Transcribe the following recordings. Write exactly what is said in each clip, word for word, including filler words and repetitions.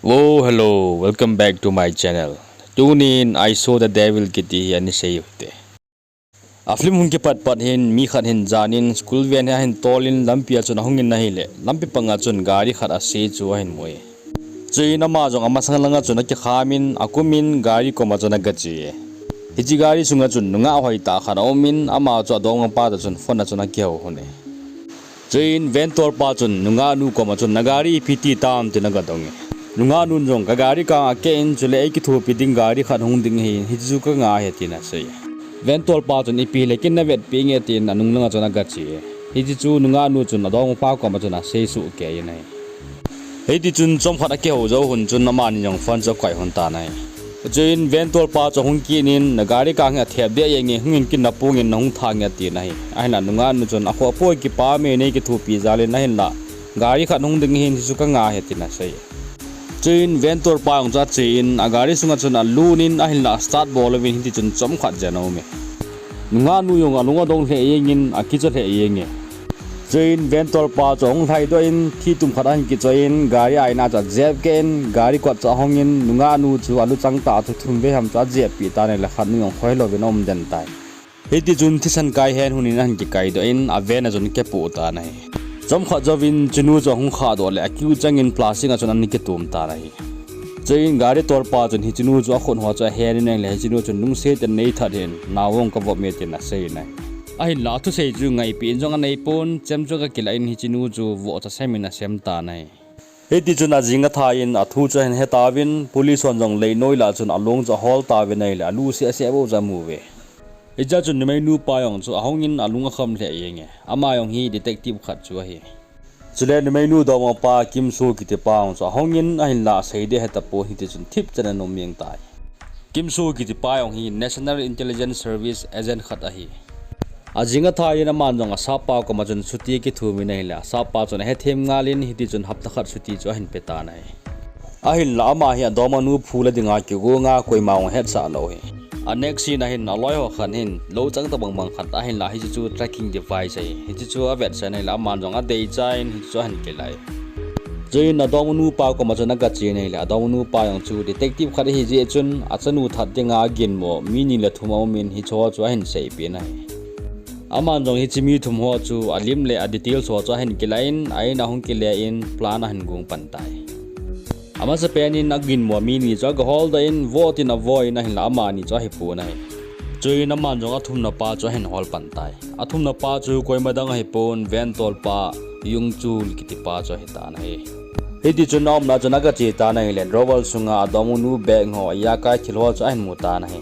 Whoa, hello, welcome back to my channel. Tunin I Saw the Devil kiti hi ana sei u hite. A film hung kipat pat hin mi khat hin janin school van hi ahin tolin lampi a chun ahungin ahile, lampi panga chun gari khat asei chu ahin mu e. Chuin ama jong amasang langa chun akikhamin, akumin gari koma chun agache e. Hiche gari sunga chun nungah hoitah khat aumin, ama chu adongmapa toh chun phone a chun akihou lhon e. Chuin van tolpa chun nungah nu koma chun, "Na gari ipi ti tam?" tin agadong e. Nungah nun jong, "Ka gari kang akeh in, chule eikithopi ding gari khat hung ding ahi, hiche chu kanga ahi," tin asei e. Van tolpa chun, "Ipi hile kin navetpi inge," tin anung langa chun agache e. Hiche chu nungah nu chun adongmapa koma chun asei soh kei in ahi. Hiti chun chomkhat akihou jou lhon chun amani jong phone chu akoi lhon tan ahi. Chuin van tolpa chu ahung kit in, "Na gari kang hi athep deh jenge, hungin kin napung in nahung thang e," atin ahi. Ahinla nungah nu chun, "Akhoh poi, kipah e, neikithopi jal in, ahinla gari khat hung ding ahin, hichu kanga ahi," tin asei. Chuin van tolpa jong chu ache in, agari sunga chun alut in, ahinla start bol louvin hiti chun chomkhat jen aume. Nungah nu jong alung adong lheh jengin, akicha lheh jenge. Chuin van tolpa chu ahung lhaidoh in, thitum khat ahin kichoi in, gari aina chu ajep keh in, gari kot chu ahongin, nungah nu chu aluchang tah a chu thum vei ham chu ajeppi tan ahile khat nu jong khoilouvin aum den tai. Hiti chun thisan kai hen lhon in ahin kikaidoh in, avan a chun akipoh tan ahi. Chomkhat jouvin chunu chu ahung khahdoh le, akiu changin plastic a chun ana kitum tan ahi. Chuin gari tolpa chun hichenu chu akhut ho chu ahen in ahile, hichenu chun, "Lungset in neithat hih in, nao jong kavop e," tin asei in ahi. Ahinla athusei chu ngaipeh in jong aneipon, chem chu agakilah in hichenu chu vohcha sem in asem tan ahi. Hiti chun ajing athai in athu chu ahin hetauvin, police hon jong leinoi lah chun along chu ahol tauvin ahile, alu sehseh bou chu amu uve. Hichea chun numeinu pa jong chu ahungin alung akham lheh jenge. Ama jong hi detective khat chu ahi. Chule numeinu dongmapa Kim Soo kitipa jong chu ahungin ahinla asei ding ahetapon hiti chun thipchan ana um jeng tai. Kim Soo kitipa jong hi National Intelligence Service agent khat ahi. Ajing athai in aman jong asappa koma chun chutti akithum in ahile, asappa chun ahethem ngal in hiti chun hapta khat chutti chu ahin pe tan ahi. Ahinla ama hi adongmanu phu la dinga kigonga koima jong ahetsah lou ahi. A next scene a hin aloi ho khat hin lou chang tobang bang khat ahinla hiche chu tracking device ahi. Hiche chu avetsah in ahile aman jong adeicha in hiche chu ahin kilah e. Chuin adongmanu pa koma chun agache in ahile adongmanu pa jong chu detective khat ahijeh chun achanu that dinga aginmo mi ni le thum aumin hicheho chu ahin seipeh in ahi. Aman jong hiche mi thum ho chu alim le a details ho chu ahin kilah in, a in ahung kile in plan ahin gong pan tai. Amasapen in aginmo mi ni chu agaholdoh in, voh tin avoh in ahinla amani chu ahipon ahi. Chuin aman jong athumna pa chu ahin hol pan tai. Athumna pa chu koima dang ahipon, van tolpa Jung Chul kitipa chu ahitan ahi. Hiti chun aumna chun agache tan ahile, drawer sunga adongmanu bag ho, ajakai thil ho chu ahin mu tan ahi.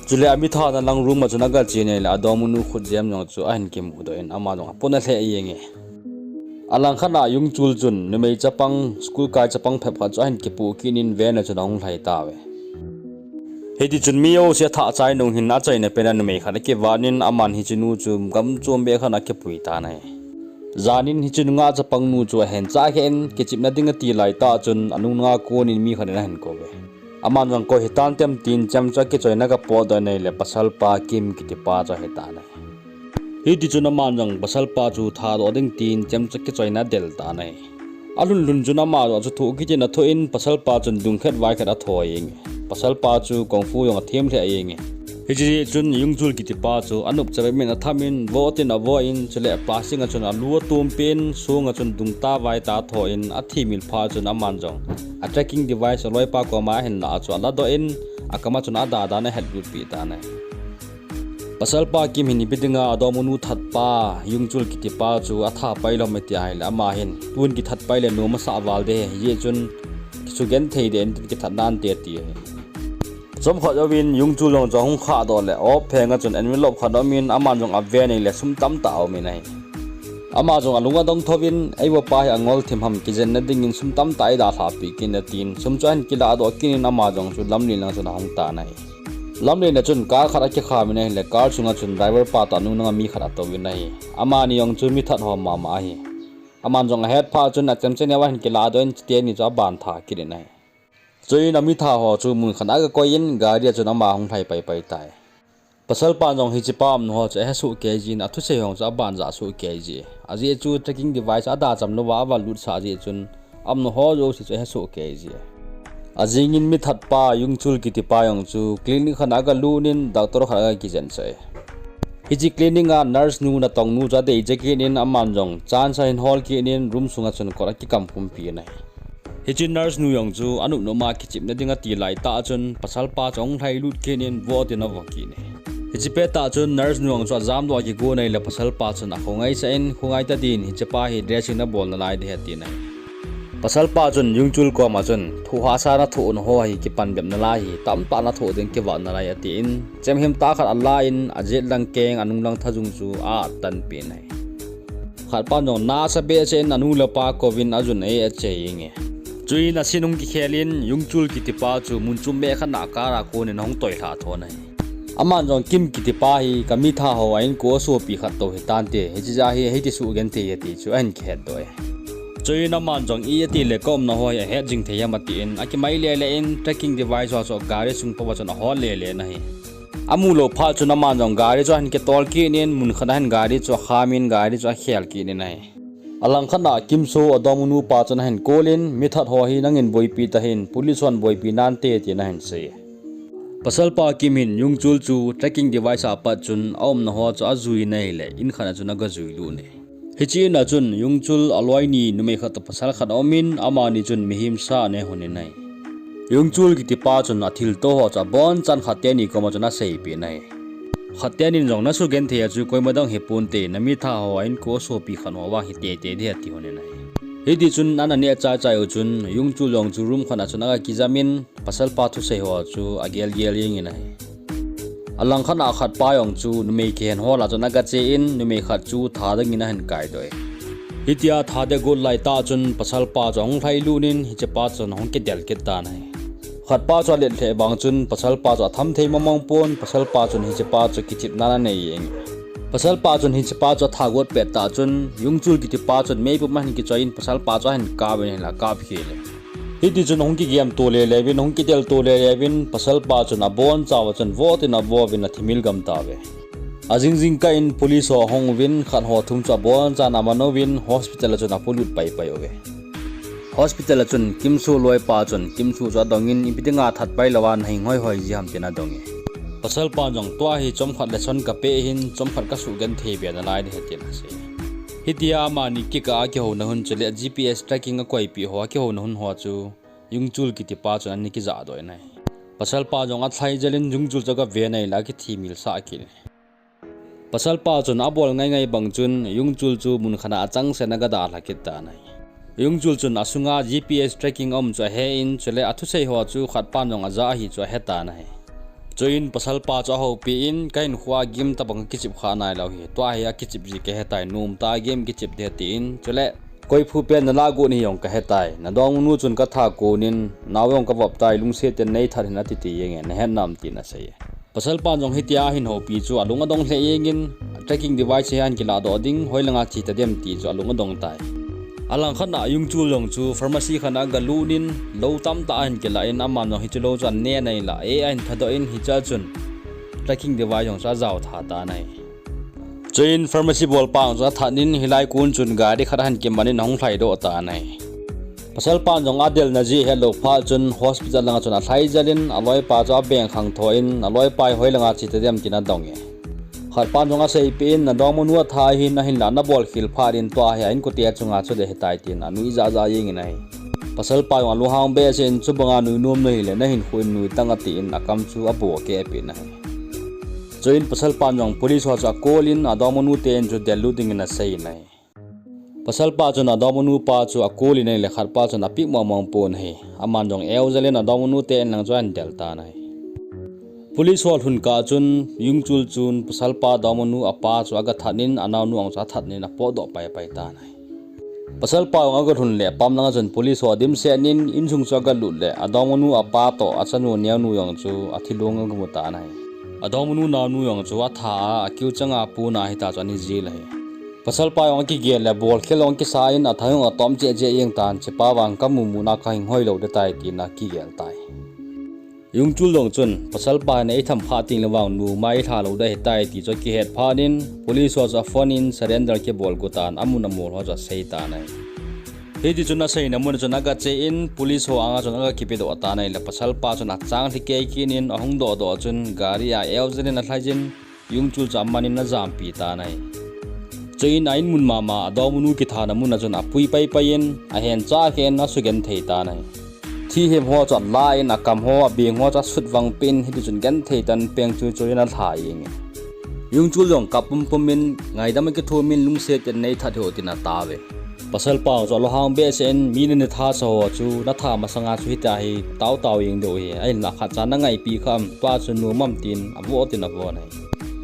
Chule amithana lang room a chun agache in ahile, adongmanu khutjem jong chu ahin kimudoh in, ama jong apona lheh jenge. Alangkhat a Jung Chul chun numei chapang, school kai chapang phep khat chu ahin kipoh kit in van a chun ahung lhai tauve. Hiti chun mi jouse athah chai nung hin achaina pen a numei khat akivat in aman hichenu chu gamchom beh khat a akipui tan ahi. Jan in hiche nungah chapang nu chu ahencha khen, kichepna ding ati laitah chun anung langa kon in mi khat in ahin kouve. Aman jong koi hitam tem tin chem chu akichoina agapotdoh in ahile pasalpa Kim kitipa chu ahitan ahi. Hiti chun aman jong pasalpa chu thadoh ding tin chem chu akichoina adel tan ahi. Alhun lhun chun ama jong chu thoh kit in athoh in pasalpa chun dung khat vai khat atho jenge. Pasalpa chu kung fu jong athem lheh jenge. Hiche jeh chun Jung Chul kitipa chu anop chabep in atham in, voh tin avoh in, chule plastic a chun alu atum pen, song a chun dung tah vai tah atho in, athimil phat chun aman jong a tracking device aloipa koma ahin lah a chu aladoh in, akam a chun ada dan ahetlutpeh tan ahi. Pasalpa Kim hin ipi dinga adongmanu thatpa Jung Chul kitipa chu atha pai lom e ati ahile, ama hin tun kithat pai le nom asah val ding ahi, hijeh chun kisugenthei deh in tin kithat nante ati ahi. Chomkhat jouvin Jung Chul jong chu ahung khahdoh le, a-op pheng a chun envelope khat aumin, aman jong aven ahile sum tamtah aumin ahi. Ama jong alung adong thouvin, eiho pa hi angol thim ham, kijenna dingin sum tamtah eidalhahpeh kit in atin, sum chu ahin kilahdoh kit in ama jong chu lamlen lang chun ahung tan ahi. Lamlen a chun car khat akikham in ahile, car sunga chun driver pa toh anung langa mi khat atouvin ahi. Amani jong chu mithat ho mama ahi. Aman jong ahet phat chun achemcha neo ahin kilahdoh in, chuteni chu aban tha kit in ahi. Chuin amitha ho chu mun khat a agakoi in, gari a chun ama ahung lhai paipai tai. Pasalpan jong hichepa umna ho chu ahesoh kei jeh in, athusei ho chu abanjah soh kei jeh. Ajeh chu tracking device adacham louva avalutsah jeh chun, aumna ho jouse chu ahesoh kei jeh. Ajingin mithat pa Yungchul kiti pa jong chu clinic khat a aga lut in doctor khat aga kijensah e. Hiche clinic a nurse nu natong nu chu adei jeh in aman jong chance ahin hol kit in room sunga chun kot akikam khum peh in ahi. Hiche nurse nu jong chu anop nop ma kichepna ding ati lai tah chun pasal pa chu ahung lhai lut kit in vo tin avo kit in ahi. Hiche pet tah chun nurse nu jong chu ajam doh a kigon ahile pasal pa chun akhongaisah in khongai ta din hiche pa hi dressing nabol nalai ding ahi atin ahi. Pasal pa chun Yungchul koma chun, "Thoh hahsa nathoh na ho hi kipan bep nalai hi, tamtah nathoh ding kivat nalai," atin, chemhim tah khat alan, ajet lang keng, anung lang thajung chu a-at tan peh in ahi. Khat pan jong nasa behseh in anu le apa kouvin ajun e ache jeng e. Chuin asin hung kikhel in, Yungchul kiti pa chu mun chom meh khat a car a kon in ahung toilhah thon ahi. Aman jong Kim kiti pa hi ka mitha ho a inko asopi khat toh hitante, hiche jeh a hi hiti suh genthei e ti chu ahin kihet doh e. Chuin aman jong iti le ka umna ho hi ahet jing thei ham atin, akimai lele in trekking device ho chu gari sung pou a chun ahol lele in ahi. Amu lou phat chun aman jong gari chu ahin kitol kit in, mun khat a hin gari chu akham in, gari chu akhel kit in ahi. Alang khat a Kim Soo adongmanu pa chun ahin call in, "Mithat ho hi nangin boipi tahih in, police hon boipi nante," tin ahin sei. Pasal pa Kim hin Yungchul chu trekking device a pat chun aumna ho chu ajui in ahile, in khat a chun aga jui lut in ahi. Hiche in a chun Yungchul aloi ni numei khat toh pasal khat aum in, amani chun mihem sa aneh hon in ahi. Yungchul kiti pa chun athilto ho chu abonchan khat teni koma chun aseipeh in ahi. Khat tenin jong, "Nasugenthei a chu koima dang hiponte, namitha ho a inko asopi khat ho vang hi teitei ding ahi," ati hon in ahi. Hiti chun ana neh chaichai u chun Yungchul jong chu room khat a chun aga kijam in, pasal pa thusei ho chu agel gel jeng in ahi. Alang khat a khat pa jong chu numei kihen hol a chun aga che in, numei khat chu tha dang in ahin kaidoh e. Hitia tha dang agot lai tah chun pasal pa chu ahung lhai lut in, hiche pa chun ahung kidel kit tan ahi. Khat pa chu alet lheh vang chun pasal pa chu atham thei mong mong pon, pasal pa chun hiche pa chu kichepna anei jeng e. Pasal pa chun hiche pa chu atha got pet tah chun Yungchul kiti pa chun meipum ahin kichoi in pasal pa chu ahin kap in ahin la kap khel e. Hiti chun ahung kigem to lele uvin, ahung kidel to lele uvin, pasal pa chun abonchauva chun vo tin avo uvin athimil gam tauve. Ajing jingkah in police ho ahung uvin, khat ho thum chu abonchan aman uvin, hospital a chun apolut pai pai uve. Hospital a chun Kim Soo loipa chun Kim Soo chu adong in, "Ipi dinga that pai louva nahing hoi hoi ji ham?" tin adong e. Pasal pan jong, "Tua hi chomkhat lesson kapeh ahin, chomkhat kasugenthei be nalai ding ahi," tin asei. Hitia amani kikah a kihouna hun chule G P S tracking akoipeh ho a kihouna hun ho chu Yungchul kiti pa chun ana kijahdoh in ahi. Pasal pa jong alhai jel in Yungchul chu aga ve in ahile akithimil sah kit in ahi. Pasal pa chun abol ngai ngai bang chun Yungchul chu mun khat a achangseh in aga dalha kit tan ahi. Yungchul chun asunga G P S tracking aum chu ahe in, chule athusei ho chu khat pan jong ajah ahi chu ahe tan ahi. Chuin pasal pa chu ahoupi in, "Kahinkho a game tabang kichep kha nailou hi, tua hi akichep ji kahe tai, nom tah a game kichep ding ahi," tin, chule, "Koi phu pen nalah got nahi jong kahe tai, nadongmanu chun katha kon in, nao jong kavop tai, lungset tah in neithat hih in," ati ti jeng e, "Nahet nam?" tin asei e. Pasal pan jong hitia ahin houpi chu alung adong lheh jeng in, tracking device hi ahin kilah doh ding, hoilanga che tadem ti chu alung adong tai. Alang khat a Yungchul jong chu pharmacy khat a aga lut in, lou tamtah ahin kilah in, aman jong hiche lou chu aneh in ahi la, e ahin thadoh in, hichea chun tracking device jong chu ajao tha tan ahi. Chuin pharmacy bolpa jong chu athat in, hilai kon chun gari khat ahin kiman in ahung lhaidoh tan ahi. Pasal pan jong adelna jeh ahet lou phat chun hospital langa chun alhai jel in, aloipa chu abeng khangtho in, aloipa hi hoilanga che tadem tin adong e. Khat pan jong aseipeh in, "Nadongmanu atha ahin, ahinla nabol khel phat in tua hi a inkote chunga chu dei ahitai," tin anui jah jah jeng in ahi. Pasal pa jong alunghang behseh in, "Chubanga nui nom nahile nahinkho in nui tan," atin akam chu abo keh peh in ahi. Chuin pasal pan jong police ho chu acall in, adongmanu te in chu del lut dingin asei in ahi. Pasal pa chun adongmanu pa chu acall in ahile khat pa chun apick mong mong pon ahi. Aman jong eo jel in adongmanu te in lang chu ahin del tan ahi. Police ho lhun kah chun Yungchul chun pasal pa dongmanu apa chu aga that in, anaonu jong chu athat in apotdoh pai pai tan ahi. Pasal pa jong aga lhun le pam langa chun police ho adimset in, insung chu aga lut le adongmanu apa toh achanu neonu jong chu athi long aga mu tan ahi. Adongmanu naonu jong chu atha a, akiu changa pon a hita chu ana jil ahi. Pasal pa jong akigel le bolkhel jong akisa in, atha jong atom cheh cheh jeng tan, "Hichepa vang kamu mu na kahinghoi lou ding ahitai," tin akigel tai. Yungchul jong chun, "Pasal pa hin eitham kha teng le vang noma eilha lou ding ahitai," ti chu akihet phat in, police ho chu aphone in surrender kibol got tan, amun amol ho chu asei tan ahi. Hiti chun aseina mun chun aga che in, police ho anga chun aga kipedoh tan ahile, pasal pa chun achang lhi kei kit in ahung doh doh chun gari a eojen in alhai jin, Yungchul chu aman in ajampi tan ahi. Chuin a in mun mama, adongmanu kithana mun a chun apui pai pai in, ahen cha khen asugenthei tan ahi. Thihem ho chu ala in, akam ho, abeng ho chu asut vang pin, hiti chun genthei tan peng chu chuin alha jeng e. Yungchul jong kap pum pum in, ngaidam akithum in, lungset in nei that ho tin atao ve. Pasal pa chu alunghang behseh in, mi nani thasa ho chu natha masanga chu hitia hi tao tao jeng diu ahi, ahinla khat cha nangaipi kha am, pa chu nom am tin avo tin avon ahi.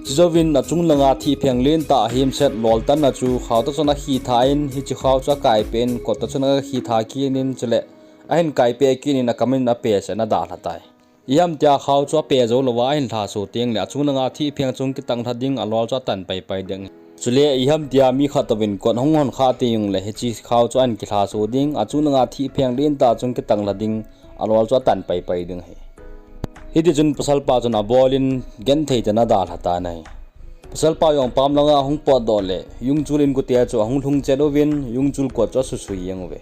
Chujouvin achung langa thihpheng lentah ahemset loltanna chu khao toh chun akhitha in, hiche khao chu akaipeh in, kot toh chun agakhitha kit in, chule ahin kaipeh kit in akam in apeh seh in adalha tai. Iham tia khao chu apeh jou louva ahin lhaso tengle achung langa thihpheng chu kitang lha ding, alol chu atan pai pai ding. Chule iham tia mi khat touvin kot hung hon kha tengle hiche khao chu ahin kilhaso ding, achung langa thihpheng lentah chu kitang lha ding, alol chu atan pai pai ding ahi. Hiti chun pasal pa chun abol in genthei tah in adalha tan ahi. Pasal pa jong pam langa ahung potdoh le, Yungchul inkote chu ahung lhung chet uvin, Yungchul kot chu asusui jeng uve.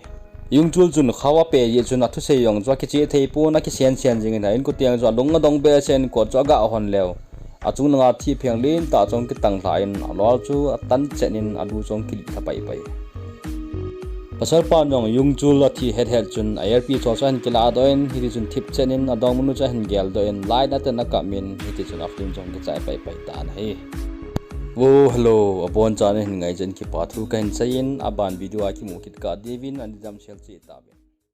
Yungchul chun khao apeh jeh chun athusei jong chu akicheh thei pon, akisen sen jeng in, a inkote jong chu alung adong behseh in kot chu aga hon leu, achung langa thihpheng lentah chu kitang lha in, alol chu atan chet in alu chu kilih lha pai pai. Pasal pa jong Yungchul athi het het chun a earpiece ho chu ahin kiladoh in, hiti chun thip chet in adongmanu chu ahin geldoh in, light aten akap in, hiti chun a film chu kichai pai pai tan ahi. Wo, hello, abonchan nahin ngai jeh in kipa thu kahin sei in, aban video a kimu kit kah diuvin nani damsel cheh tauvin.